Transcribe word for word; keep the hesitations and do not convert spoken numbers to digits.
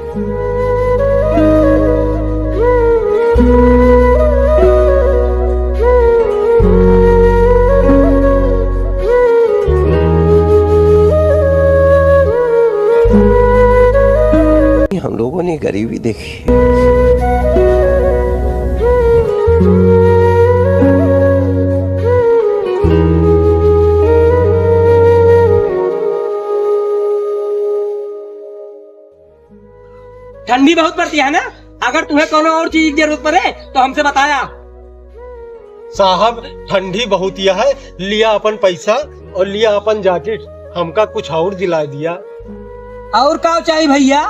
हम लोगों ने गरीबी देखी। ठंडी बहुत पड़ती है ना, अगर तुम्हें कोनो और चीज की जरूरत पड़े तो हमसे बताया। साहब, ठंडी बहुत यह है, लिया अपन पैसा और लिया अपन जैकेट, हमका कुछ और दिला दिया। और का चाहिए भैया?